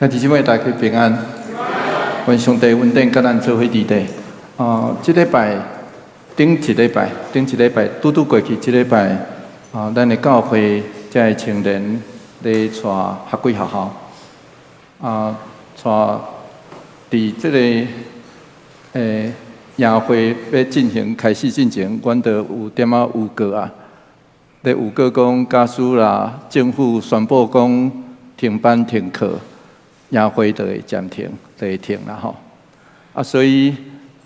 兄弟姊妹，大家平安。願上帝恩典佮咱做伙佇底。啊，這禮拜頂一禮拜，頂一禮拜拄拄過去，這禮拜啊，咱的教會遮的青年咧帶學季學校，啊，帶佇這個營會欲進行開始進前，阮就有點仔預告啊，咧預告講，假使啦，政府宣布講停班停課，營會就會暫停，就會停啦吼。啊，所以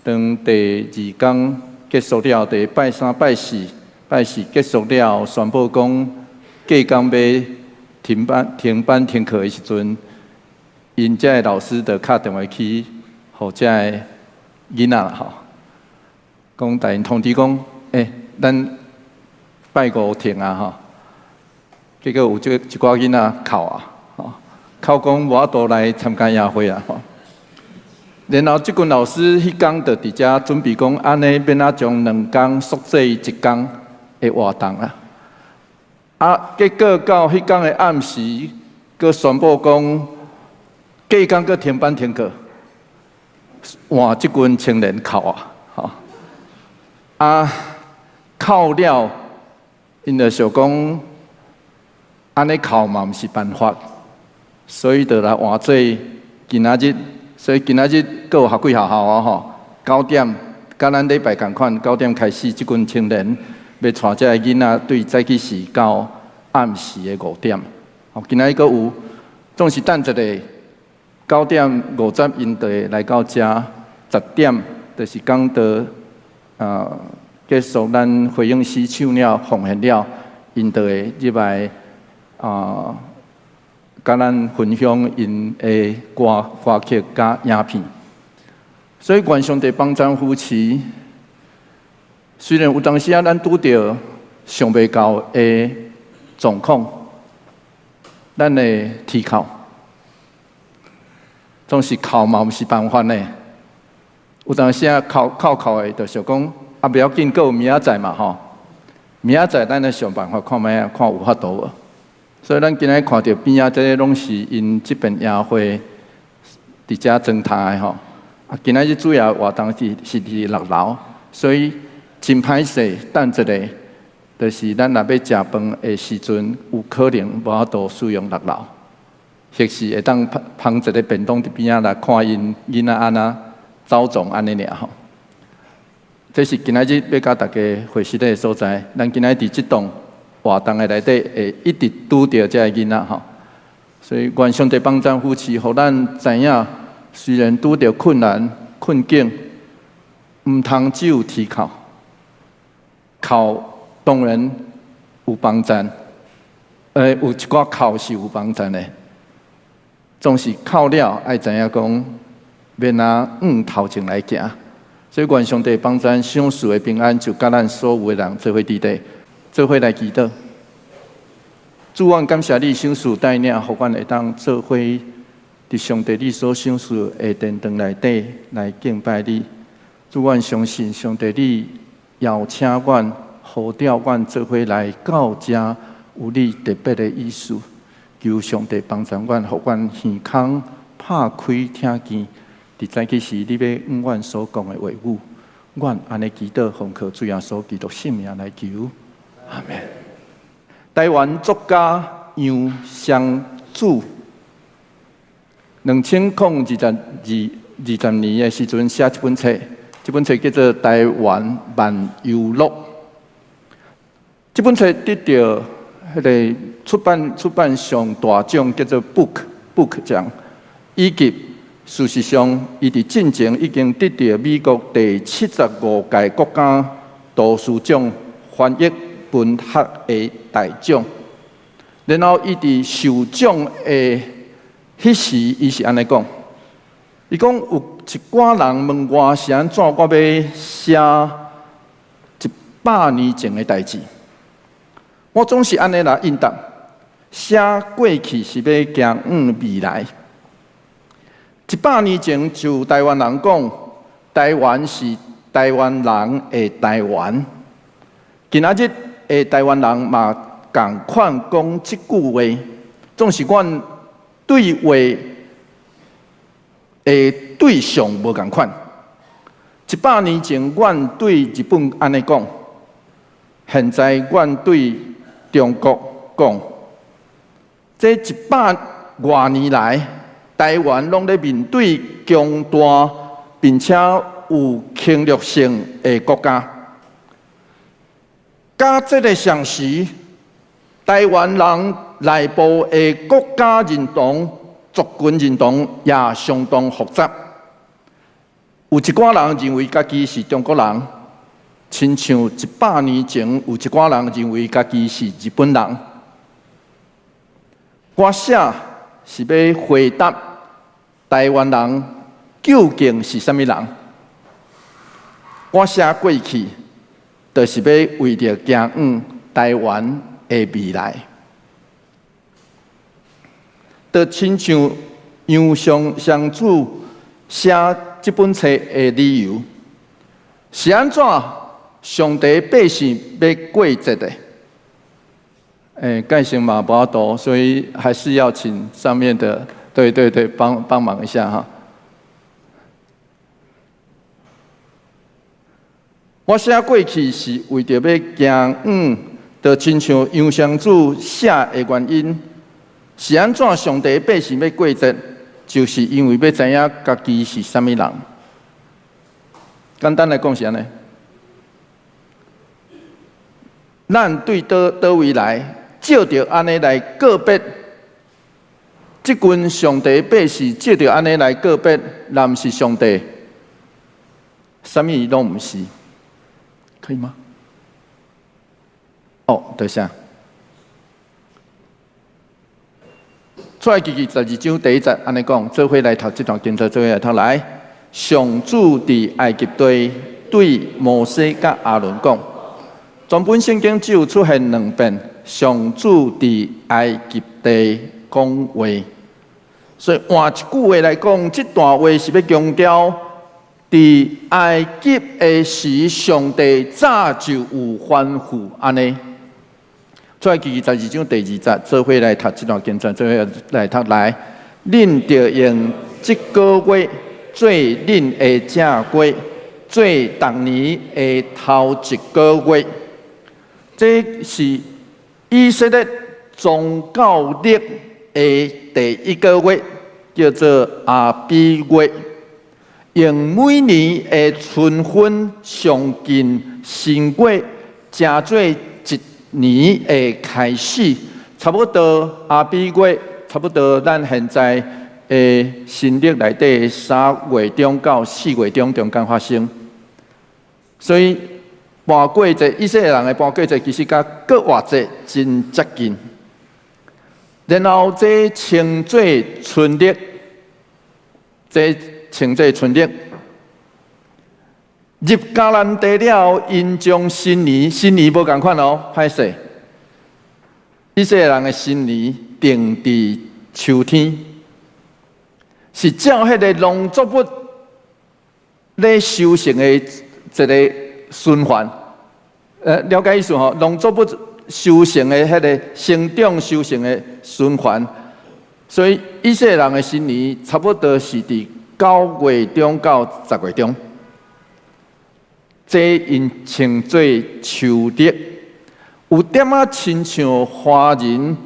當第二工結束了，第拜三、拜四、拜四結束了，宣布講隔工欲停班、停班停課的時陣，𪜶遮的老師就敲電話去，予遮的囡仔啦吼，講共𪜶通知講，欸，咱拜五停啊吼。結果有這一寡囡仔哭啊，吼，哭講無法度來參加營會啊吼。然後這群老師彼工就佇遮準備講，按呢欲按怎將兩工縮做一工的活動啦。啊，結果到彼工的暗時，閣宣布講，隔工閣停班停課，換這群青年哭啊，吼！啊，哭了，𪜶就想講，按呢哭嘛毋是辦法，所以就來換做今仔日，所以今仔日閣有學季學校啊吼，九點，佮咱禮拜仝款，九點開始，這群青年欲帶遮的囡仔對早起時到暗時的5點，吼，今仔日閣有，總是等一下，9點50𪜶就會來到遮，10點就是講到結束咱回應詩唱了奉獻了，𪜶就會入來啊，佮咱分享𪜶的歌歌曲佮影片。所以願上帝幫贊扶持。雖然有當時啊，咱拄著想袂到的狀況，咱會啼哭，總是哭嘛毋是辦法呢。有當時啊，哭哭哭的，就想講啊，袂要緊，閣有明仔載嘛吼。明仔載咱來想辦法看覓啊，看有法度無。所以咱今仔看著邊仔這個攏是𪜶這邊營會佇遮裝攤的吼。啊，今仔日主要活動是佇六樓，所以真歹勢，等一下，就是咱若欲食飯的時陣，有可能無法度使用六樓，或是會當放一個便當佇邊仔來看𪜶囡仔按怎走傱按呢爾吼。這是今仔日欲佮大家會師的所在。咱今仔日佇這棟活動的內底，會一直拄著這个囡仔吼。所以願上帝幫贊扶持，予咱知影，雖然拄著困難困境，毋通只有啼哭。哭當然有幫贊，有一寡哭是有幫贊的，總是哭了愛知影講，欲按怎向頭前來行。所以願上帝幫贊，賞賜的平安就佮咱所有的人做伙佇底，做伙來祈禱。主，阮感謝你賞賜帶領，予阮會當做伙佇上帝你所賞賜的殿堂內底來敬拜你。主，阮相信上帝你邀請阮、呼召阮做伙來到遮，有你特別的意思。求上帝幫助阮，予阮耳孔拍開聽見。佇早起時，你欲向阮所講的話語，阮按呢祈禱，奉靠主耶穌基督聖名來求，阿門。台灣作家楊雙子，2022年的時陣寫這本冊，這本冊叫做《台灣漫遊錄》。這本冊得著彼个出版上大獎，叫做 Booker 獎，以及事實上，伊佇進前已經得著美國第75屆國家圖書獎翻譯文學的大獎。然後，伊佇受獎的彼時，伊是按呢講：伊講有一寡人問我是按怎，我欲寫100年前的代誌，我總是按呢來應答：寫過去是欲行向未來。100年前，就台灣人講，台灣是台灣人的台灣。今仔日的台灣人嘛仝款講這句話，總是阮對話的對象無仝款。100年前，阮對日本按呢講；現在阮對中國講。這一百外年來，台灣攏咧面對強大並且有侵略性的國家。佮這个同時，台灣人內部的國家認同、族群認同也相當複雜。有一寡人認為家己是中國人，親像100年前有一寡人認為家己是日本人。我寫是欲回答台灣人究竟是啥物人。我寫過去，就是欲為著行向台灣的未來。就親像楊尚主寫這本冊的理由，是按怎？上帝百姓欲過節的？蓋先嘛無法度，所以還是要請上面的，對對對，幫幫忙一下哈。我寫過去是為著欲行向，就親像楊尚主寫的原因，是按怎？上帝百姓欲過節，就是因為欲知影家己是啥物人。簡單來講是按呢？咱對佗佗位來，照著按呢來告別，這群上帝百姓照著按呢來告別，若毋是上帝，啥物攏毋是，可以嗎？哦，多謝。出埃及記12章第一節按呢講，做伙來讀這段經節，做伙來讀來。上主佇埃及地對摩西佮亞倫講，全本聖經只有出現兩遍。上主佇埃及地講話，所以換一句話來講，這段話是欲強調，佇埃及的時，上帝早就有吩咐按呢。出埃及記12章第二節，做伙來讀這段經節，做伙來讀來。恁著用這個月做恁的正月，做逐年的頭一個月。這是以色列宗教曆的第一個月，叫做亞比月，用每年的春分上近新月，成做一年的開始。差不多亞比月，差不多咱現在的新曆內底3月中到4月中中間發生，所以。盤過節，以色列人的盤過節其實佮復活節真接近。然後這稱做春曆，這稱做春曆。入迦南地了，𪜶將新年，新年無仝款哦，歹勢。以色列人的新年定佇秋天，是照彼个農作物咧收成的一个循環。了解意思吼？農作物收成的彼个生長收成的循環，所以以色列人的新年差不多是佇9月中到10月中。這𪜶稱做秋曆，有點仔親像華人，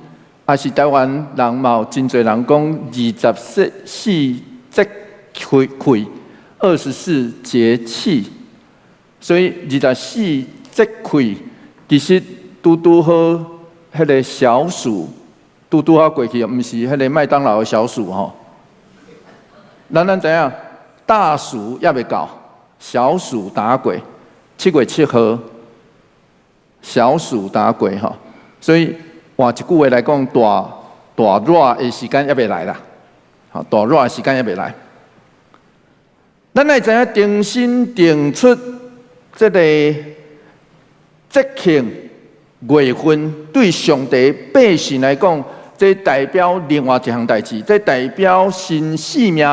抑是台灣人嘛有真濟人講二十四節氣，24節氣，所以二十四節氣其實拄拄好，彼个小暑拄拄好過去，毋是彼個麥當勞的小暑吼。咱知影，大暑猶未到，小暑打過，7月7號，小暑打過吼，所以換一句話來講，大大熱的時間猶未來啦，吼，大熱的時間猶未來。咱愛知影重新定出這個節慶月份，對上帝百姓來講，這代表另外一項代誌，這代表新生命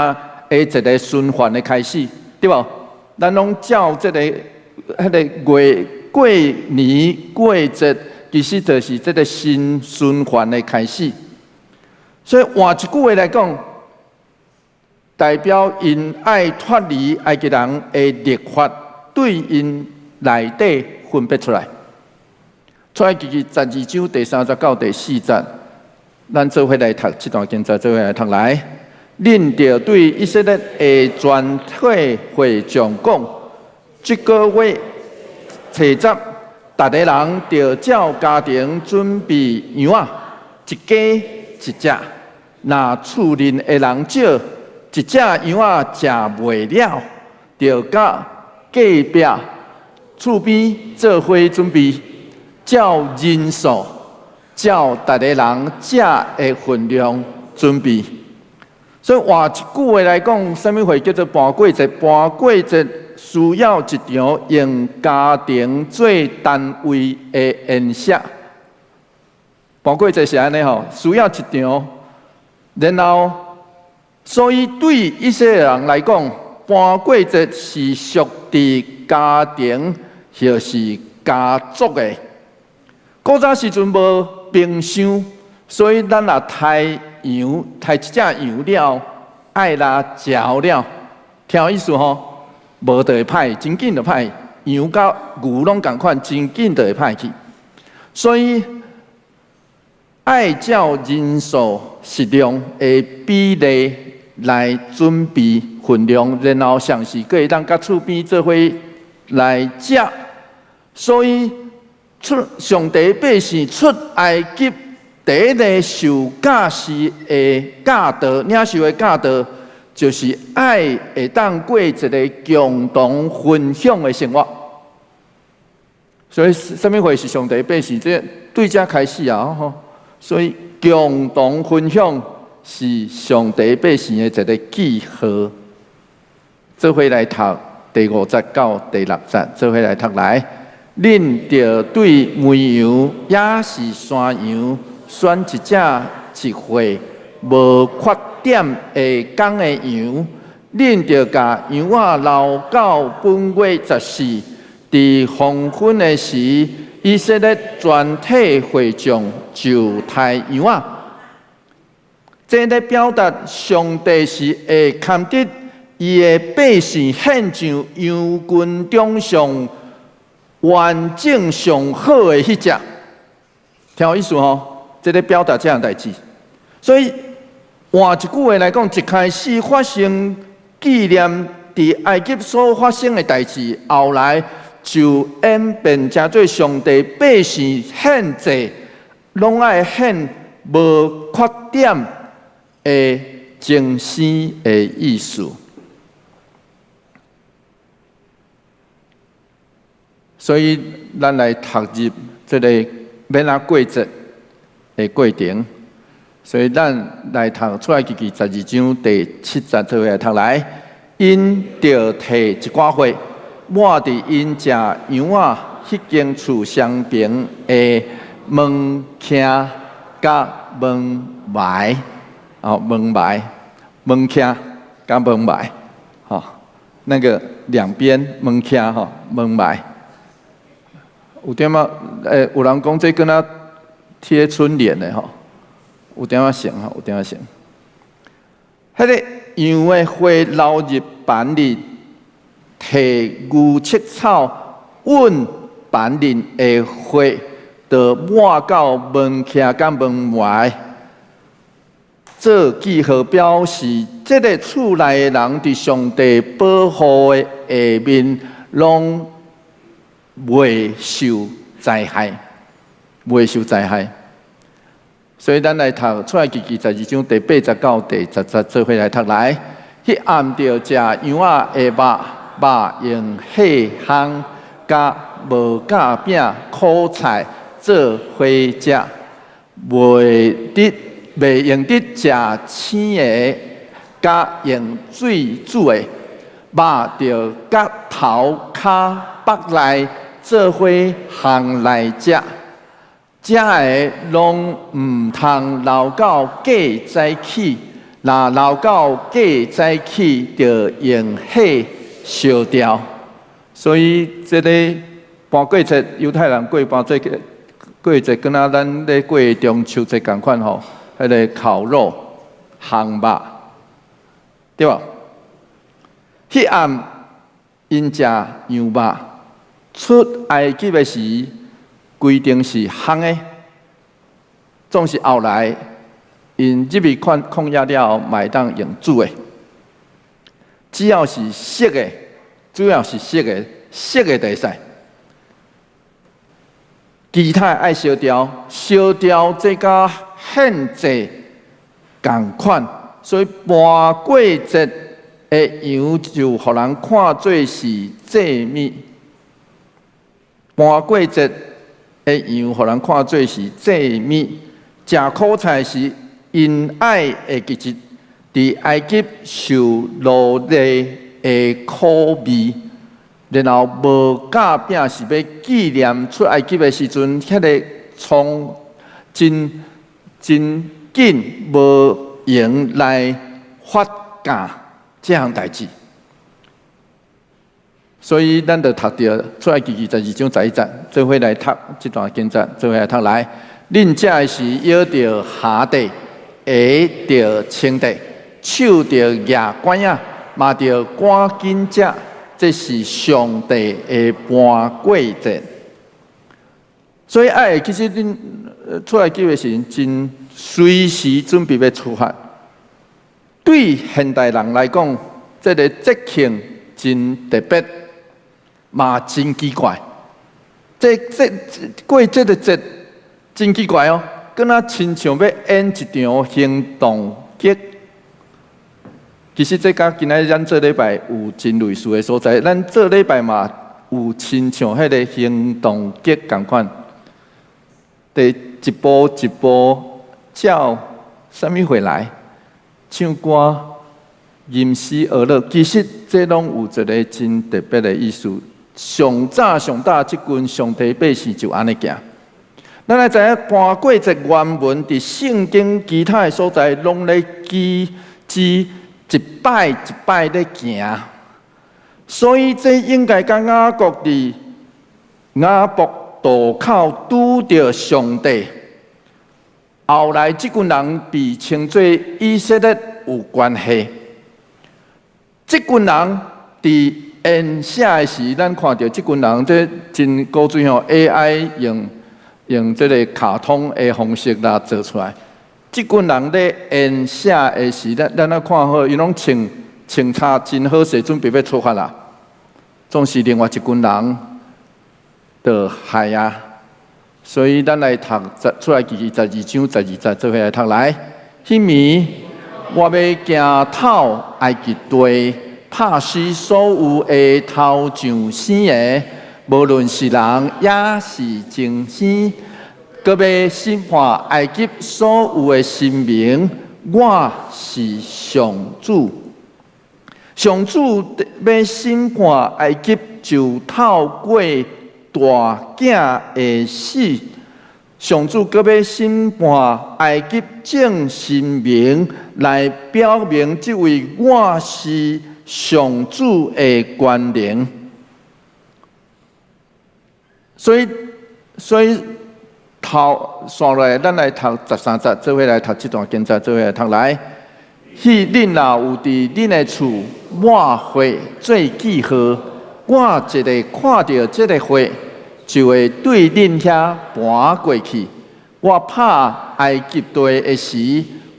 的一個循環的開始，對無？咱攏照這个、彼个月過年過節，其實就是這个新循環的開始。所以換一句話來講，代表𪜶愛脫離埃及人的律法，對𪜶內底分別出來。出埃及記12章第3節到第4節，咱做伙來讀這段經節，做伙來讀來。恁著對以色列的全體會眾講，這個月初十，逐个人著照家庭準備羊仔，一家一隻。若厝內的人少，一隻羊仔食袂了，著佮隔壁厝邊做伙準備，照人數，照逐个人食的份量準備。所以換一句話來講，啥物貨叫做盤過節？盤過節需要一場用家庭做單位的宴席。盤過節是按呢吼，需要一場，然後，所以對以色列人來講，盤過節是屬佇家庭或是家族的。古早時陣無冰箱，所以咱若殺羊，殺一隻羊了，愛來嚼了，聽有意思吼？無就會歹，真緊就歹。羊佮牛攏仝款，真緊就會歹去。所以愛照人數食量的比例來準備份量，然後上是閣會當佮厝邊做伙來食。所以出上帝百姓出埃及第一个受教示的教導，領受的教導，就是愛會當過一个共同分享的生活。所以，啥物貨是上帝百姓？這對這開始啊！吼，所以共同分享是上帝百姓的一个記號。做伙來讀第五節到第六節，做伙來讀來。恁著對綿羊抑是山羊，選一隻一歲無缺點的公的羊，恁著共羊仔留到本月十四，佇黃昏的時，以色列全體會眾就殺羊仔。這咧表達上帝是會堪得伊的百姓獻上羊群中上完整上好的彼隻，聽有意思吼？這咧表達這樣代誌。所以換一句話來講，一開始發生紀念佇埃及所發生的代誌，後來就演變成做上帝百姓獻祭，攏愛獻無缺點的精神的意思。所以，咱來讀入這个欲按怎過節的過程。所以，咱來讀出埃及記12章第7節，做伙來讀來。𪜶著提一寡血，抹佇𪜶食羊仔彼間厝雙爿的門徛佮門楣，哦，門楣、門徛佮門楣，吼，那個兩邊門徛吼，門楣。有點仔，有人講這敢若貼春聯的吼，有點仔像吼，有點仔像。彼个羊的血流入棚裡，提牛膝草塭棚裡的血，就抹到門徛佮門楣，做記號，表示這个厝內的人佇上帝保護的下面，攏袂受災害，袂受災害。所以咱來讀出埃及記12章第8節到第10節，做伙來讀來。彼暗著食羊仔的肉，肉用細烘佮無酵餅苦菜做伙食，袂用得食生的，佮用水煮的，肉著佮頭跤腹內做伙烘來食，食的攏毋通留到過早起，若留到過早起，就用火燒掉。所以這个盤過節，猶太人過盤節過節，敢若咱咧過中秋節仝款吼，彼个烤肉、烘肉，對無？彼暗𪜶食羊肉出埃及的時，規定是烘的，總是後來𪜶入去曠曠野了後，嘛會當用煮的。只要是熟的，主要是熟的，熟的就會使。其他愛燒掉，燒掉這佮獻祭仝款，所以盤過節的羊就予人看做是祭物。盤過節的羊予人看做是祭物。食苦菜是𪜶愛會記得佇埃及受奴隸的苦味，然後無酵餅是欲紀念出埃及的時陣，彼个倉真真緊無閒來發酵這項代誌。所以咱就讀著出埃及記12章11節，做伙來讀這段經節，做伙來讀來。恁食的時，腰著蛤帶，鞋著穿帶，手著攑拐仔，嘛著趕緊食。這是上帝的盤過節。所以愛其實恁出埃及的時陣，真隨時準備欲出發。對現代人來講，這个節慶真特別，嘛真奇怪。這這過這个節真奇怪哦，敢若親像欲演一場行動劇。其實這佮今仔日咱做禮拜有真類似的所在，咱做禮拜嘛有親像彼个行動劇仝款，佇一步一步照啥物貨來唱歌、吟詩歌樂，其實這攏有一个真特別的意思。上早上早，這群上帝百姓就按呢行。咱來知影盤過節原文佇聖經其他的所在，攏咧記指一擺一擺咧行，所以這應該佮雅各佇雅博渡口拄著上帝。後來這群人被稱做以色列有關係。這群人佇演寫的時，咱看著這群人這真古錐吼，AI 用用這个卡通的方式來做出來。這群人咧演寫的時，咱咱若看好，𪜶攏穿穿插真好勢，準備欲出發啦。總是另外一群人就害啊。所以咱來讀出埃及記12章12節，做伙來讀來。彼暝我欲行透埃及地，拍死所有的頭上生的，無論是人抑是牲畜。閣欲審判埃及所有的神明，我是上主。上主欲審判埃及，就透過大囝的死。上主閣欲審判埃及眾神明，來表明這位我是上主的權能。所以，所以。頭紲落來，咱來讀13節，做伙來讀這段經節，做伙來讀來。彼恁若有佇恁的厝抹血做記號，我一下看著這个血，就會對恁遐盤過去。我拍埃及地的時，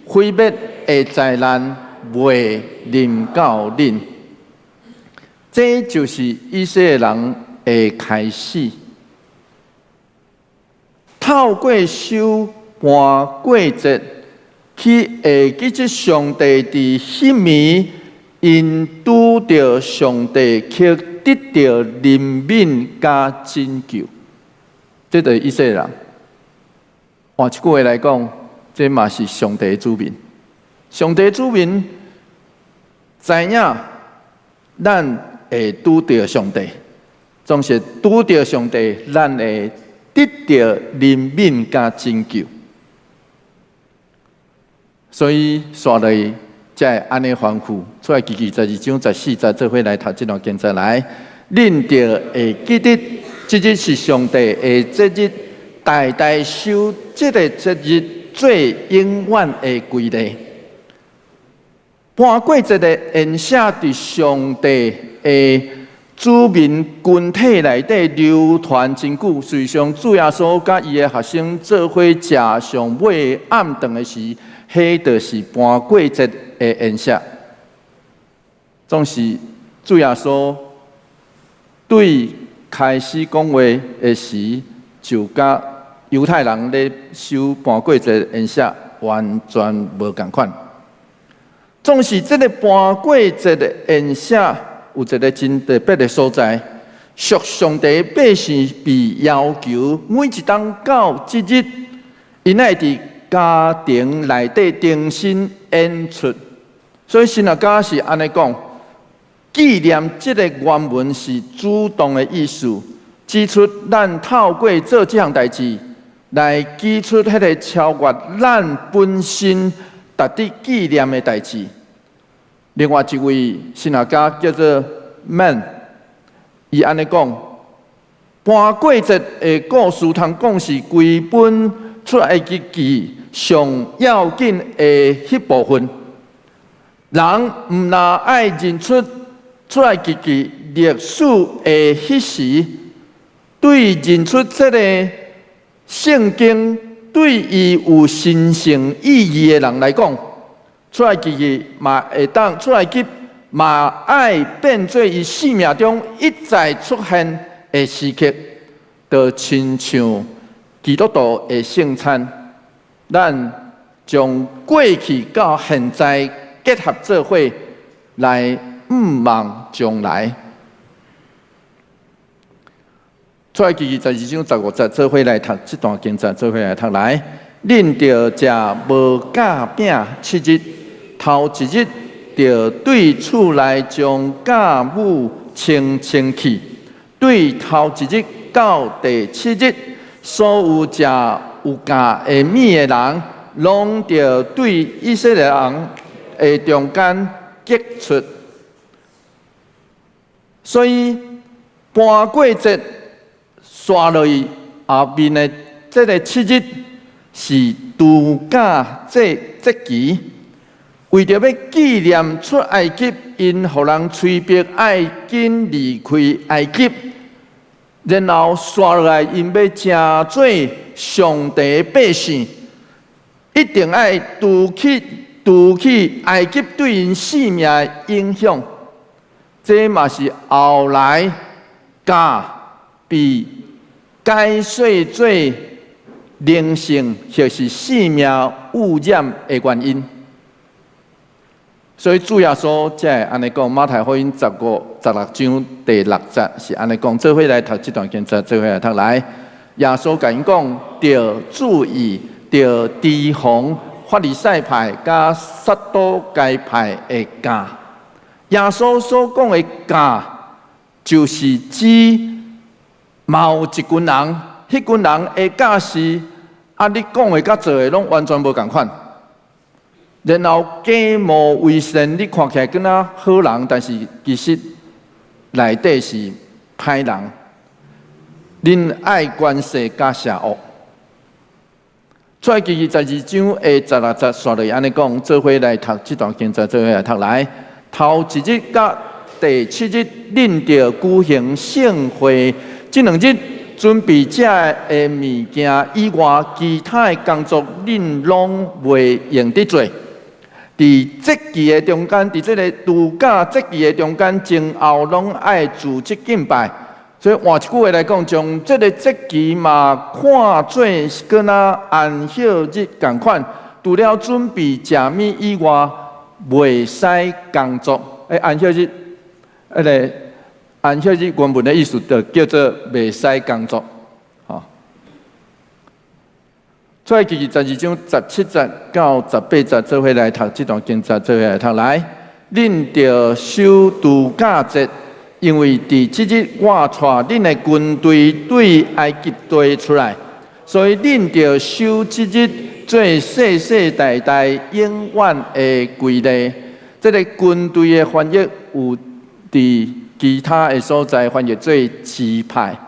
毀滅的災難袂臨到恁。這就是以色列人的開始。透過守盤過節，去會記這上帝佇彼暝，𪜶拄著上帝，卻得著憐憫佮拯救。這就是以色列人。換一句話來講，這嘛是上帝的子民。上帝子民知影，咱會拄著上帝，總是拄著上帝，咱會得著憐憫佮拯救。所以紲落去才會按呢吩咐，出埃及記12章14節，做伙來讀這段經節來。恁著會記得，這日是上帝的節日，代代守這个節日做永遠的規例。盤過節的筵席佇上帝的子民群體內底流傳真久。事實上，主耶穌佮伊的學生做伙食上尾暗頓的時，彼就是盤過節的筵席。總是主耶穌對開始講話的時，就佮猶太人咧守盤過節宴席完全無仝款。總是這个盤過節的宴席有一个真特別的所在，屬上帝百姓被要求每一冬到這日，𪜶愛佇家庭內底重新演出。所以神學家是按呢講，紀念這个原文是主動的意思，指出咱透過做這項代誌，來記出彼个超越咱本身值得紀念的代誌。另外一位神學家叫做 Man，伊按呢講，盤過節的故事通講是規本出埃及記上要緊的彼部分。人毋但愛認出出埃及記歷史的彼時，對認出這个聖經對伊有神聖意義的人來講，出埃及記嘛會當出埃及嘛愛變做伊生命中一再出現的時刻，就親像基督徒的聖餐，咱將過去到現在結合做伙來向望將來。出埃及記12章15節，做伙來讀這段經節，做伙來讀來。恁著食無酵餅七日，頭一日著對厝內將酵母清清去。對頭一日到第七日，所有食有酵的物的人，攏著對以色列人的中間革出。所以盤過節紲落去後面的這个七日是除酵節節期，為著欲紀念出埃及，𪜶予人催逼愛緊離開埃及，然後紲落來，𪜶欲成做上帝百姓，一定愛除去埃及對𪜶性命的影響。這嘛是後來酵被解說做靈性或是生命污染的原因。所以主耶穌才會按呢講，馬太福音15、16章第六節是按呢講，做伙來讀這段經節，做伙來讀來。耶穌共𪜶講，著注意，著提防法利賽派佮撒都該派的酵。耶穌所講的酵，就是指某一群人，彼群人的教示，啊，你講的佮做的攏完全無仝款。然後假冒為善，你看起來敢若好人，但是其實內底是歹人。恁愛權勢佮邪惡。出埃及記12章的16節，紲落按呢講，做伙來讀這段經節，做伙來讀來。頭一日佮第七日，恁著舉行聖會。這兩日準備食的物件以外，其他的工作恁攏袂用得做。佇節期的中間，佇這个度假節期的中間，前後攏愛組織敬拜。所以換一句話來講，將這个節期嘛看做是敢若安息日仝款，除了準備食物以外，袂使工作。安息日，彼个安息日原文的意思就叫做袂使工作。吼。出埃及記12章17節到18節，做伙來讀這段經節，做伙來讀來。恁著守度假節，因為佇這日我帶恁的軍隊對埃及地出來，所以恁著守這日做世世代代永遠的規例。這个軍隊的翻譯有佇其他的所在翻譯做支派，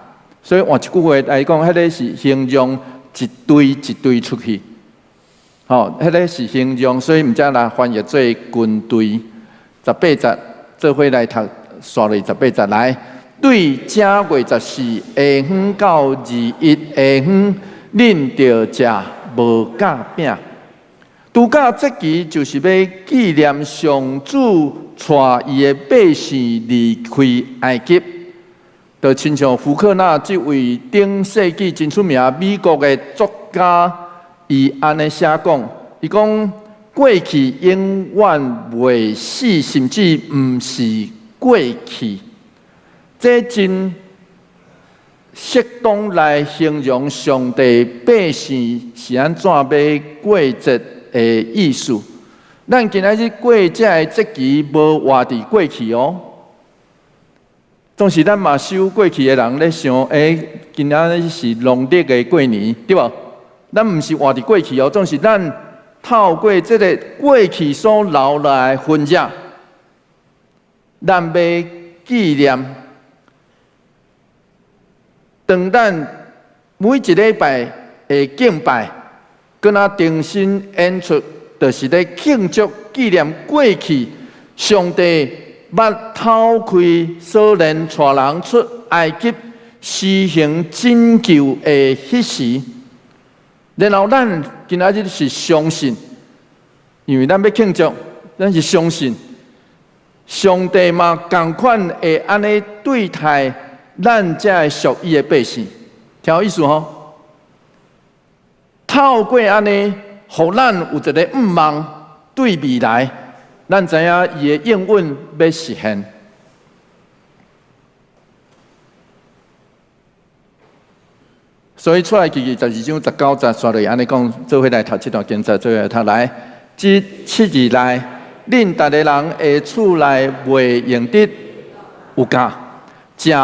所以換一句話來講，彼个是形容一隊一隊出去。吼，彼个是形容，所以毋才來翻譯做軍隊。十八節，做伙來讀，煞落十八節來。對正月十四下昏到21下昏，恁著食無酵餅。度假節期就是欲紀念上主帶伊的百姓離開埃及。就親像福克納這位頂世紀真出名美國的作家，伊按呢寫講，伊講過去永遠袂死，甚至毋是過去。這真適當來形容上帝百姓是按怎欲過節的意思。咱今仔日過這个節期，無活佇過去哦。總是咱嘛守過去的人咧想，今仔日是農曆的過年，對無？咱毋是活佇過去哦，總是咱透過這个過去所留落來的痕跡，咱欲紀念。當咱每一禮拜的敬拜，閣若重新演出，就是咧慶祝紀念過去上帝捌透開鎖鏈帶人出埃及，施行拯救的彼時。然後咱今仔日是相信，因為咱欲慶祝，咱是相信上帝嘛仝款會按呢對待咱這个屬伊的百姓，聽有意思吼？透過按呢，予咱有一个向望對未來，咱知影伊的應允欲實現。所以出埃及記12章19節，煞落按呢講，做伙來讀這段經節，做伙來讀來。這七日內，恁逐个人的厝內袂用得有酵，食有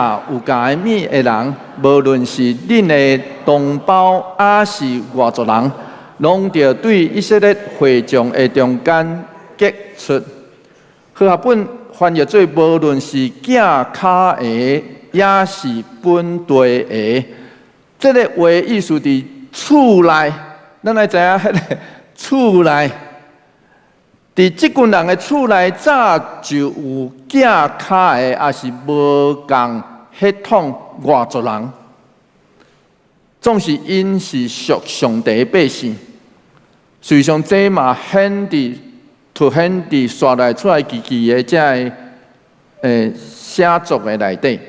酵的物的人，無論是恁的同胞，抑是外族人，攏著對以色列會眾的中間革出。和合本翻譯做，無論是寄跤的，抑是本地的。這个話意思佇厝內，咱愛知影彼个厝內，佇這群人的厝內，早就有寄跤的，抑是無仝血統外族人，總是𪜶是屬上帝的百姓。事實上，這嘛顯佇凸顯佇煞來出埃及記的這个寫作的內底。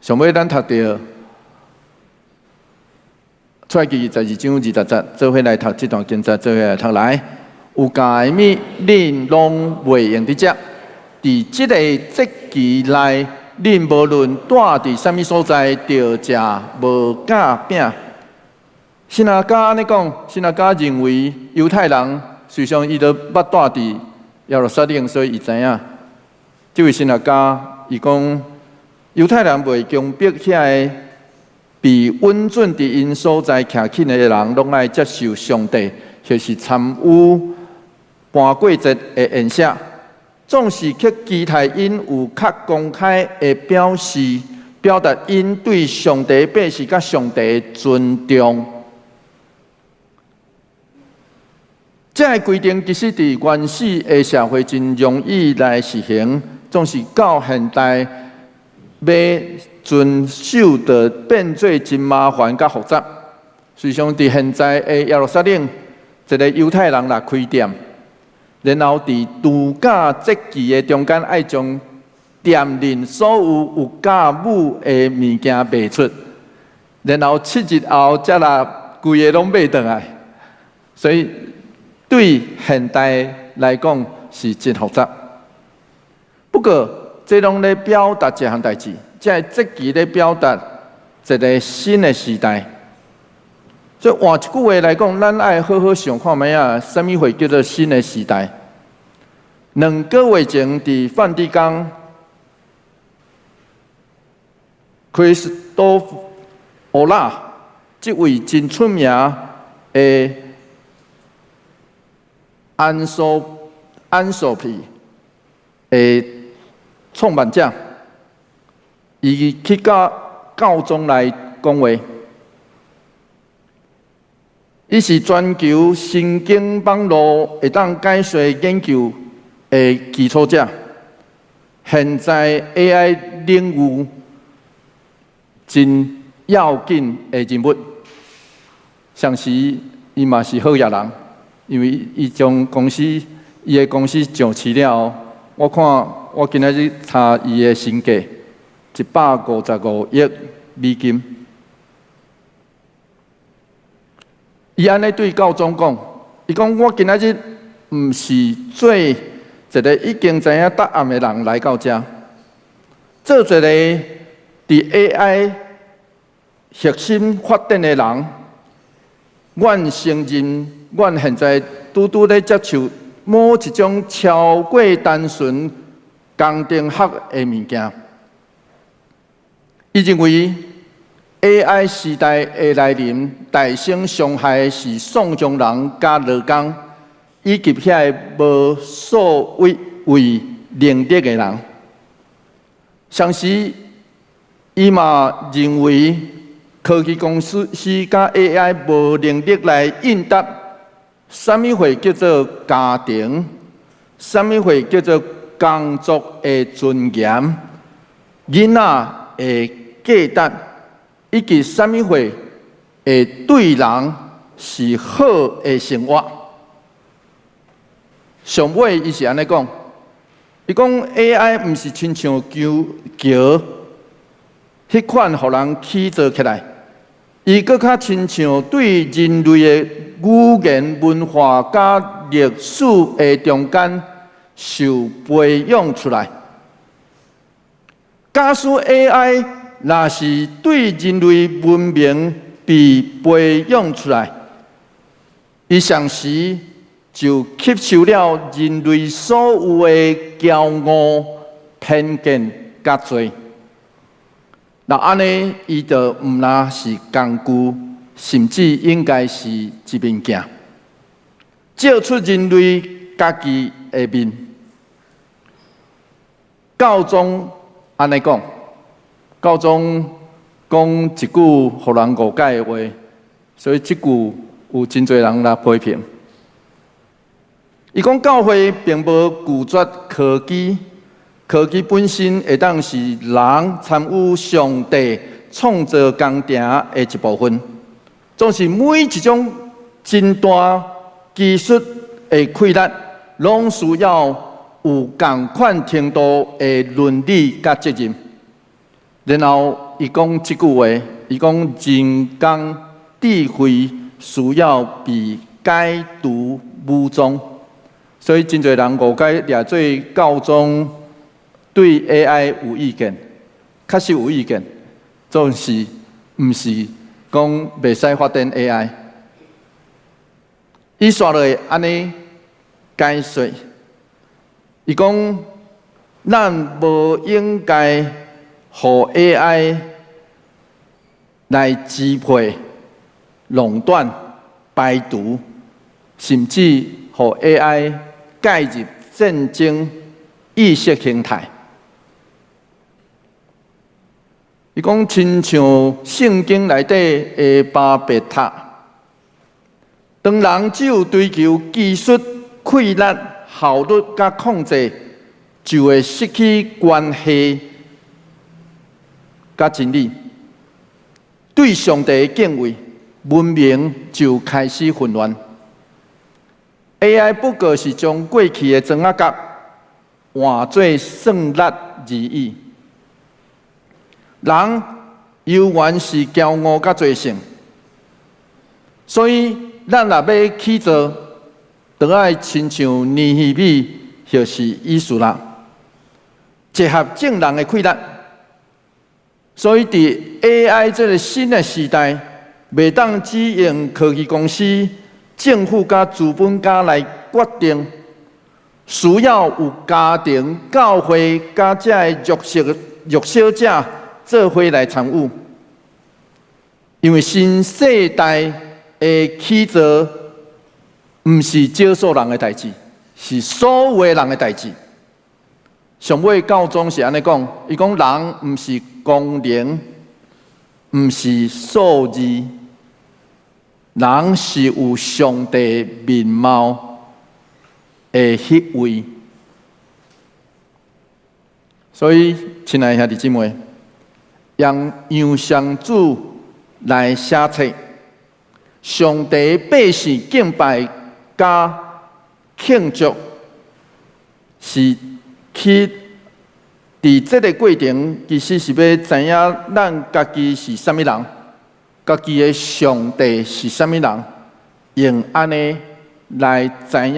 上尾咱讀著出埃及記12章20節，做伙來讀這段經節，做伙來讀來。有酵的物，恁攏袂用得食。佇這个節期內，恁無論住佇啥物所在，著食無酵餅。神學家按呢講，神學家認為猶太人實際上伊都捌住佇耶路撒冷，所以伊知影。這位神學家伊講，猶太人袂強迫遐个被允准佇𪜶所在徛起的人，攏愛接受上帝，或是參與盤過節的宴席，總是去期待𪜶有較公開的表示，表達𪜶對上帝百姓佮上帝的尊重。這个規定其實佇原始的社會真容易來實行，總是到現代欲遵守就變做真麻煩佮複雜。實際上，佇現在的耶路撒冷，一个猶太人若開店，然後佇度假節期的中間，愛將店裡所有有酵母的物件賣出，然後7日後才來規个攏買轉來。所以對現代來講是真複雜。不過，這攏咧表達一項代誌，這个節期咧表達一个新的時代。所以換一句話來講，咱愛好好想看覓仔，啥物會叫做新的時代？2個月前，佇梵蒂岡，克里斯多夫奧拉這位真出名的安索皮的創辦者，伊去佮教宗來講話。伊是全球神經網路會當解說研究的基礎者。現在 AI 領域真要緊的人物，同時伊嘛是好額人，因為伊將公司伊的公司上市了後，我看我今仔日查伊的身價155億美金。伊按呢對教宗講，伊講我今仔日毋是做一个已經知影答案的人來到遮，做一個佇 AI 核心發展的人。阮承認，阮現在拄拄咧接受某一種超過單純工程學的物件。伊認為 AI 時代的來臨，大先傷害的是喪匠人佮勞工，以及遐个無數位為能力的人。同時，伊嘛認為科技公司是佮 AI 無能力來應答啥物貨叫做家庭，啥物貨叫做工作的尊嚴，囡仔的價值，以及啥物貨會對人是好的生活。上尾伊是按呢講，伊講 AI 毋是親像橋橋彼款予人起造起來，伊閣較親像對人類的語言、文化佮歷史的中間受培養出來。假使 AI 若是對人類文明被培養出來，伊同時就吸收了人類所有的驕傲、偏見佮罪。若按呢，伊就毋但是工具，甚至應該是一面鏡，照出人類家己的面。教宗按呢講，教宗講一句予人誤解的話，所以這句有真濟人來批評。伊講教會並無拒絕科技，科技本身會當是人參與上帝創造工程的一部分。總是每一種真大技術的開發，攏需要有仝款程度的倫理佮責任。然後伊講這句話，伊講人工智慧需要被解除武裝，所以真濟人誤解掠做教宗對 AI 有意見，確實有意見，總是毋是講袂使發展 AI。伊紲落按呢解說，伊講咱無應該予 AI 來支配、壟斷、排除，甚至予 AI 介入戰爭意識形態。伊講親像聖經內底的巴別塔，當人只有追求技術、氣力、效率佮控制，就會失去關係佮真理。對上帝的敬畏，文明就開始混亂。AI 不過是將過去的磚仔角換做算力而已。人猶原是驕傲佮罪性，所以咱若欲起造，就愛親像尼希米或是以斯拉，集合眾人的氣力。所以，佇 AI 這个新的時代，袂當只用科技公司、政府佮資本家來決定，需要有家庭、教會佮這个弱勢弱小者做伙來參與。因為新世代的起造，毋是少數人的代誌，是所有的人的代誌。上尾教宗是按呢講，伊講人毋是功能，毋是數字。人是有上帝面貌的彼位。所以，親愛兄弟姊妹，用楊上主來寫冊，上帝百姓敬拜佮慶祝，是去佇這个過程，其實是欲知影咱家己是啥物人，家己的上帝是啥物人，用按呢來知影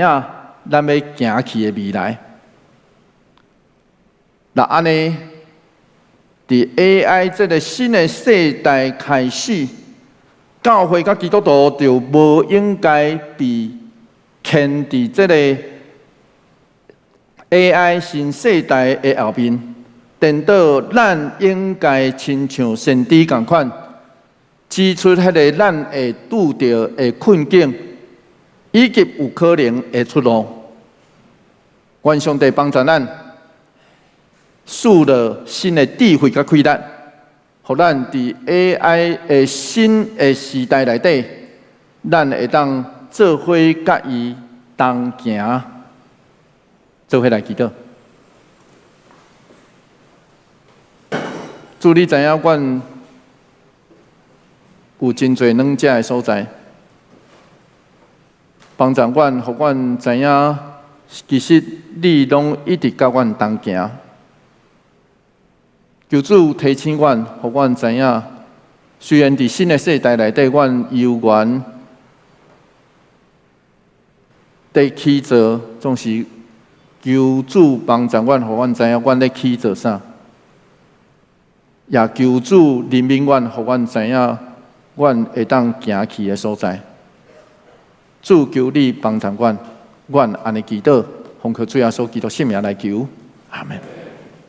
咱欲行去的未來。若按呢，佇 AI 這个新的世代開始，教會佮基督徒就無應該被牽佇這个 AI 新世代的後面，顛倒咱應該親像先知仝款，指出彼个咱會拄著的困境，以及有可能的出路。願上帝幫助咱，賜予新的智慧佮氣力，予咱佇 AI 的新的時代內底，咱會當做伙佮伊同行，做伙來祈禱。主，你知影阮有真濟軟弱的所在，幫助阮，予阮知影，其實你攏一直佮阮同行。求主提醒阮，予阮知影，雖然佇新的世代內底，阮猶原佇起做，總是求主幫助阮，予阮知影阮咧起做啥。也求主憐憫阮，予阮知影阮會當行去的所在。主，求你幫助阮，阮按呢祈禱，奉靠主耶穌基督聖名來求，阿門。